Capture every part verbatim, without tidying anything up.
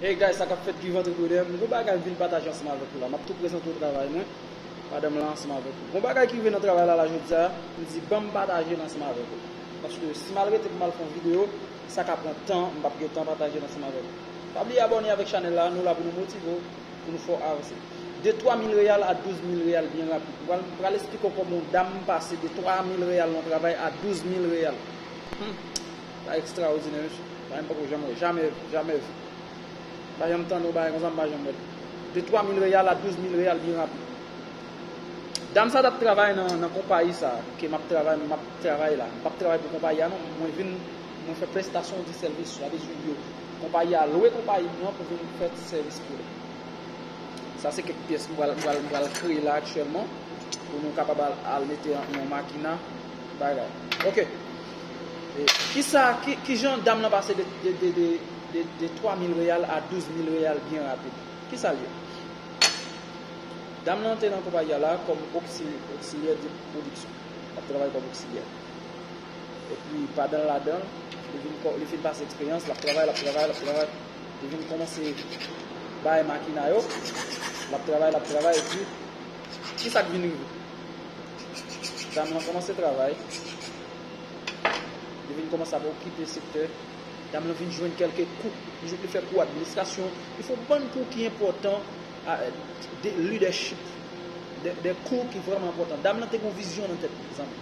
Hey guys, sa k ap fèt, ki vant ridwede? M gon bagay m vin pataje ansanm avèk ou la. M ap tou prezante w travay mwen. Madanm lan ansanm avèk ou. Gon bagay ki rive nan travay la, la jodi a, m di ban m pataje l ansanm avèk ou. Paske si m al rete pou m al fè yon videyo, sa ka pran tan, m p ap gen tan pataje l ansanm avèk ou. Pa bliye abòne avèk chanèl la, nou la pou nou motive w, pou nou fè w avanse. De twa mil reyal a douz mil reyal byen rapid. M pral, m pral esplike w kòman yon dam pase de twa mil reyal nan travay a douz mil reyal. Hmm. Sa ekstraòdinè, mesye. Sa menm poko janm wè, jamè, jamè vi. Pa janm tande yon bagay konsa, m pa janm wè l. De twa mil reyal a douz mil reyal byen rapid. Dam sa t ap travay nan, nan konpayi sa ke m ap travay, m ap travay la. M p ap travay pou konpayi a non, mwen vin, mwen fè prestasyon de sèvis, sa vle di yo, konpayi a lwe konpayi m nan pou vin fè ti sèvis pou li. Sa se kèk pyès m pral, m pral, m pral kreye la aktyèlman pou nou kapab al, al mete nan makina bagay. Ok. E, kisa, ki, ki jan dam lan pase de, de, de, de, de, de twa mil reyal a douz mil reyal byen rapid? Kisa l ye? Dam lan te nan konpayi a la kòm oksi-, oksilyè de pwodiksyon. L ap travay kòm oksilyè. Epi, pandan l ladan l, li vin kò-, li fin pase eksperyans, l ap travay, l ap travay, l ap travay. Li vin kòmanse bay makina yo, l ap travay, l ap travay, epi, kisa k vin rive? Dam lan kòmanse travay, li vin kòmanse ap okipe sektè. Dam lan vin jwenn kèlke kou. Li jwenn, li fè kou administrasyon. Li fè yon bann kou ki enpòtan, a, de leadership. De, de kou ki vrèman enpòtan. Dam lan te gen yon vizyon nan tèt li, zanmi.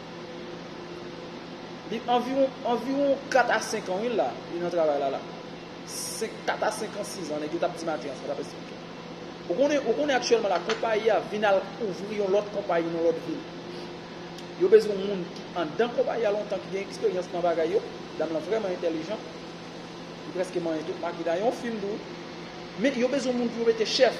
Li anviwon, anviwon kat a senk an, wi, la, li nan travay la, la. Senk, kat a senk an, sis an, nèg yo t ap di maten an, sa t ap esplike. Ou konnen, ou konnen aktyèlman la, konpayi a vin al ouvri yon lòt konpayi nan lòt vil. Yo bezwen yon moun ki anndan konpayi a lontan, ki gen eksperyans nan bagay yo. Dam lan vrèman entèlijan. Li prèske manyen tout makina. Yon fi m tou. Men yo bezwen yon moun pou yo mete chèf.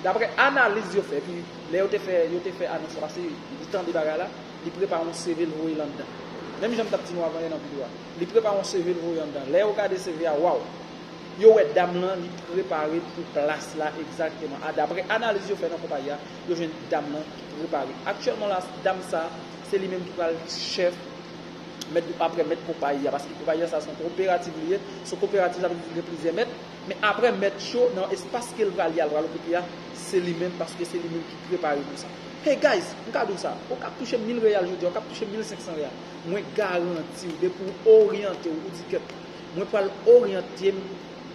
Daprè analiz yo fè, epi lè yo te fè, yo te fè anons la, paske li tande bagay la, li prepare yon C V, l voye l anndan. Menm jan m t ap di nou avan yè nan videyo a, li prepare yon C V, l voye anndan. Lè yo gade C V a, waw! Yo wè dam lan, li prepare pou plas la egzakteman. A, daprè analiz yo fè nan konpayi a, yo jwenn dam lan ki prepare. Aktyèlman la, dam sa, se li menm ki pral chèf, mèt, apre mèt konpayi a, paske konpayi a sa se yon koperativ li ye. Se yon koperativ, sa vle di gen plizyè mèt. Men apre mèt yo, nan espas ke l pral ye, l pral okipe a, se li menm, paske se li menm ki prepare pou sa. Hey guys, m ka di w sa, ou k ap touche mil reyal jodi a, ou k ap touche mil senk san reyal. Mwen garanti w, depi w oryante w, ou di kèt, mwen pral oryante m,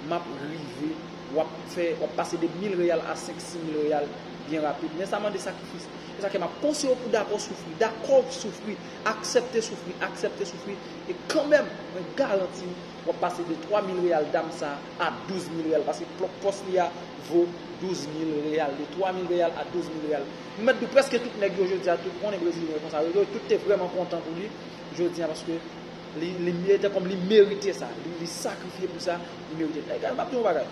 m ap rive, w ap fè, w ap pase de mil reyal a senk, sis mil reyal byen rapid. Men sa mande sakrifis. Se sa ke m ap konseye w pou dakò soufri, dakò soufri, aksepte soufri, aksepte soufri. E kanmenm, mwen garanti w, w ap pase de twa mil reyal dam sa a douz mil reyal, paske pòs li a vo douz mil reyal, de twa mil reyal a douz mil reyal. M mèt di w, prèske tout nèg yo jodi a, tout konnen brezilyen yo konsa, yo, yo tout te vrèman kontan pou li jodi a, paske li, li, li te kòm li merite sa, li, li sakrifye pou sa, li merite. Egal, m ap di w yon bagay.